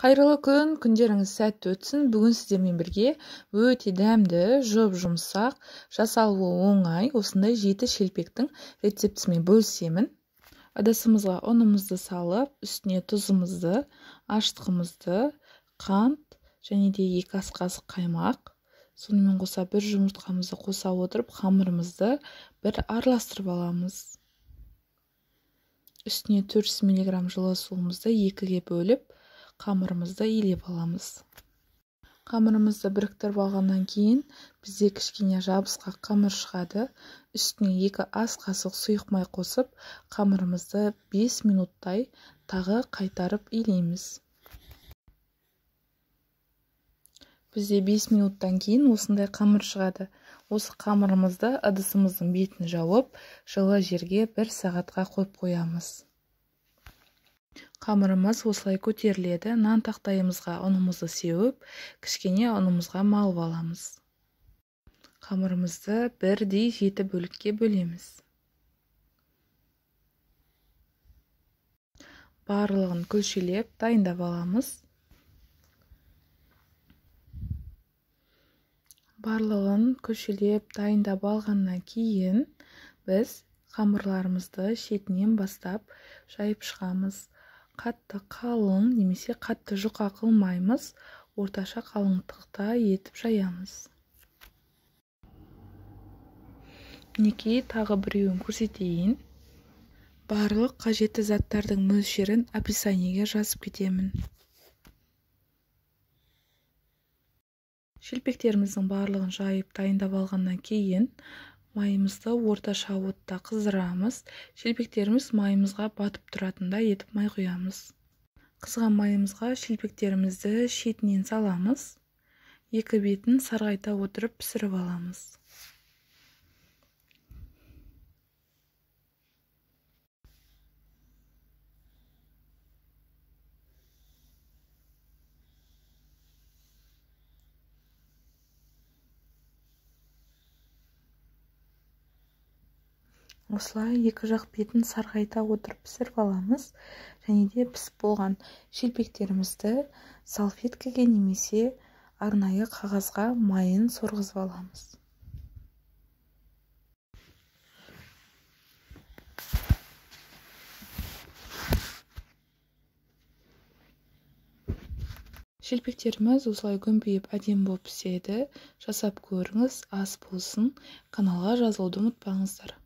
Қайырлы күн, күндеріңіз сәтті өтсін. Бүгін сіздермен бірге өте дәмді, жұп-жұмсақ, жасалуы оңай осындай 7 шелпектің рецептісімен бөлісемін. Ыдысымызға ұнымызды салып, үстіне тұзымызды, ашытқымызды, қант және де 2 ас қасық қаймақ, сонымен қоса бір жұмыртқамызды қоса отырып, қамырымызды бір араластырып аламыз. Үстіне 400 мг жылы суымызды 2-ге бөліп, қамырымызды илеп аламыз. Қамырымызды біріктіріп алғаннан кейін бізде кішкене жабысқақ қамыр шығады. Үстіне 2 ас қасық сұйық май қосып, қамырымызды 5 минуттай тағы қайтарып илейміз. Бізде 5 минуттан кейін осындай қамыр шығады. Осы қамырымызды ыдысымыздың бетін жауып, жылы жерге 1 сағатқа қойып қоямыз. Қамырымыз осылай көтеріледі. Нан тақтайымызға ұнымызды сеуіп, кішкене ұнымызға малып аламыз. Қамырымызды бірдей 7 бөлікке бөлеміз. Барлығын күлшелеп дайындап аламыз. Барлығын күлшелеп дайындап алғаннан кейін біз қамырларымызды шетінен бастап жайып шығамыз. Қатты қалың немесе қатты жұқа қылмаймыз, орташа қалыңдықта етіп жаямыз. Мінекей, тағы біреуін көрсетейін. Барлық қажетті заттардың мөлшерін описаниеге жазып кетемін. Шелпектеріміздің барлығын жайып дайындап алғаннан кейін майымызды орташа отта қыздырамыз. Шелпектеріміз майымызға батып тұратындай етіп май құямыз. Қызған майымызға шелпектерімізді шетінен саламыз. Екі бетін сарғайта отырып пісіріп аламыз. Осылай екі жақ бетін сарғайта отырып пісіріп аламыз. Және де пісіп болған шелпектерімізді салфеткаге немесе арнайы қағазға майын сорғызып аламыз. Шелпектеріміз осылай гүмпиіп әдемі болып піседі. Жасап көріңіз, ас болсын. Каналға жазылуды ұмытпаңыздар.